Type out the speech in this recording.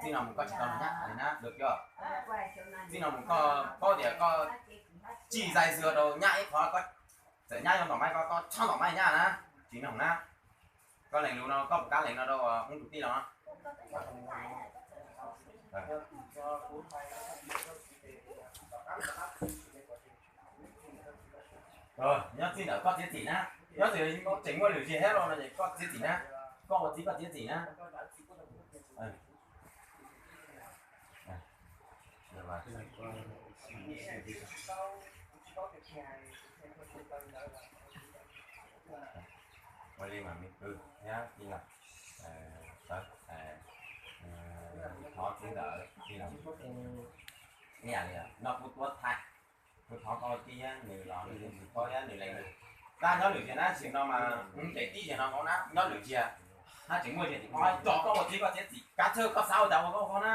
Txij no mus koj tsis tau noj nyab li na, txij no mus koj paub tias koj tsis zais zua rau nyab ib qho, koj txawm nyab yuav ntom maib koj, koj txhob ntom maib nyab na. Tsis noog na. Koj lees lus no koj puas kam lees no rau ub tus tij los? Nyob txij ntawd koj txiav txim na. Nyob txij tseem muaj lwm ziag thiab los no ces koj txiav txim na. Koj ua txiv koj txiav txim na. Ua li mas me kwv thiab tij laug, thov txiv ntawd tij laug, ib yam li no kuv tuav thaij, kuv thov koj tij thiab nws los nws tsis paub thiab nws lees lus. Tab nyob lwm ziag na, sim no mas nws ntes tib ziag no nkaus na, nyob lwm ziag na tseem muaj ziag tsis paub, tso koj ua txiv koj txiav txim, kav tsij koj xav ua cas ua koj ua na.